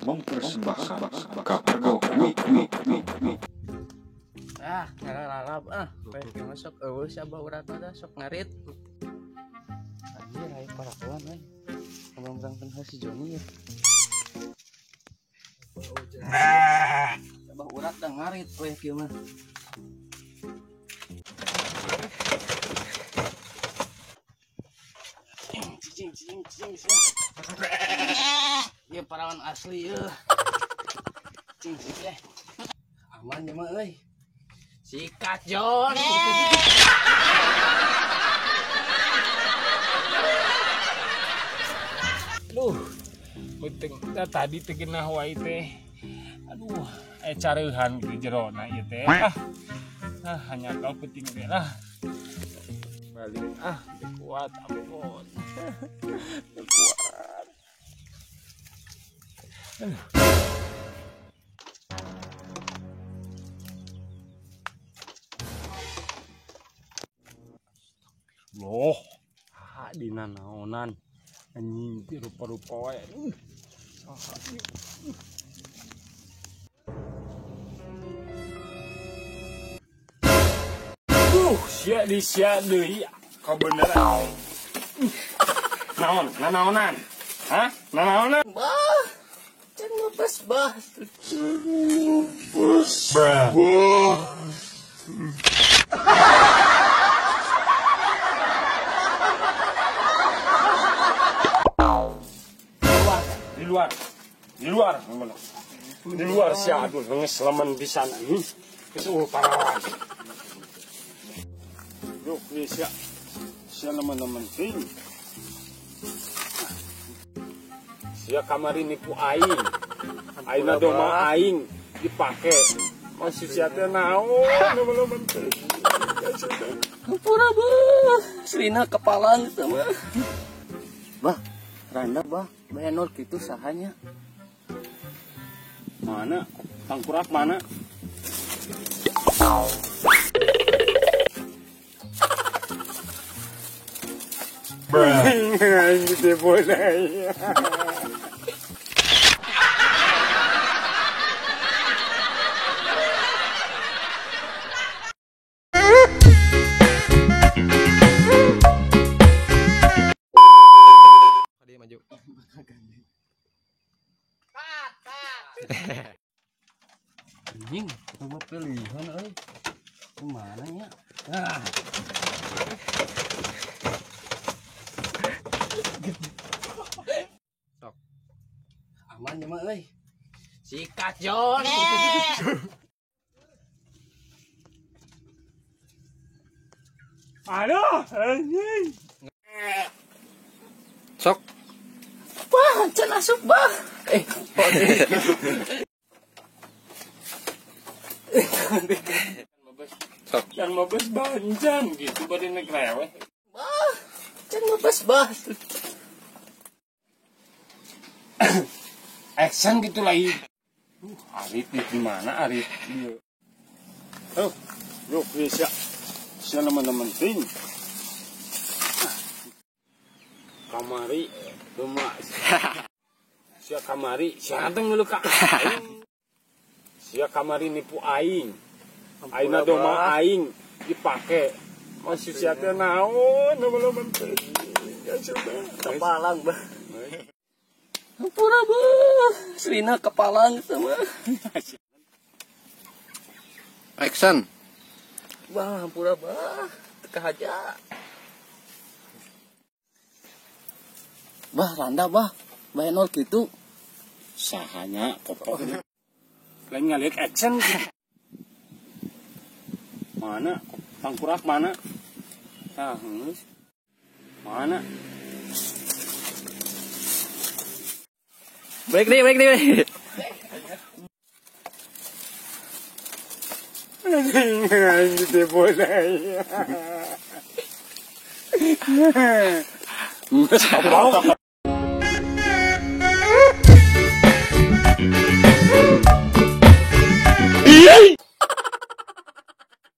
Mempersembahkan Kapergo Wik Wik Wik Wik. Ah, ngarararap ah, bae masuk eueuh si Abah urat mah sok ngarit. Anjir aya parakuan euy. Ngomong tentang si Joni ya. Abah urat dah ngarit we kieu mah. Cicing cicing cicing. Ieu parawan asli euy. Cing cicing eh. Aman ieu mah euy. Sikat Jon. Duh, penting tadi teh genah wae teh. Aduh, careuhan di jerona ieu teh. Ah, hanya kau penting teh lah. Balik ah, teu kuat ampun. Teu kuat. Loh, ah dina naonan. Anjing teh rupa-rupa wae. Sia di sia deui kabeneran. Naon? Nanaonan? Hah? Nanaonan? Bah. Can lepas bah. Bruh. Di luar. Di luar. Di luar sia aduh geus lemen pisan. Geus eueuh parawan. Duh, ini sia. Sia lemen-lemen ting. Sia kamari nipu aing. Aingna domba aing dipake. Masih sia teh naon lemen-lemen ting. Hampura bah. Serina kepalan teh mah. Bah, randa bah. Bayanor kitu sahanya. Mana? Tangkurak mana? Gitu boleh. Dia maju. Anjing, coba pilihan euy. Kemana nya? Ah. Sok. Aman ya mah euy. Sikat Jon. Aduh, anjing. Sok. Wah, can asup bah. Sok. Yang mabes banjam gitu bade negreweh. Bah, can mabes bah. Action gitu lagi. Arit di mana Arit? Iya. Oh, yuk nih sia. Sia teman-teman ting. Kamari rumah. Sia kamari, sia teh ngeuleuh ka aing. Sia kamari nipu aing. Aingna domba aing dipake. Masih sia teh naon teman-teman ting. Kepalang bah. Hampura bah. Serina kepalang teh mah. Action. Bah, hampura bah. Teu haja. Bah, randa bah. Bayanor kitu. Sahanya pokoknya. Lain ngalihat action. Mana? Tangkurak mana? Tah, geus. Mana? Balik nih, balik nih. Gitu boleh.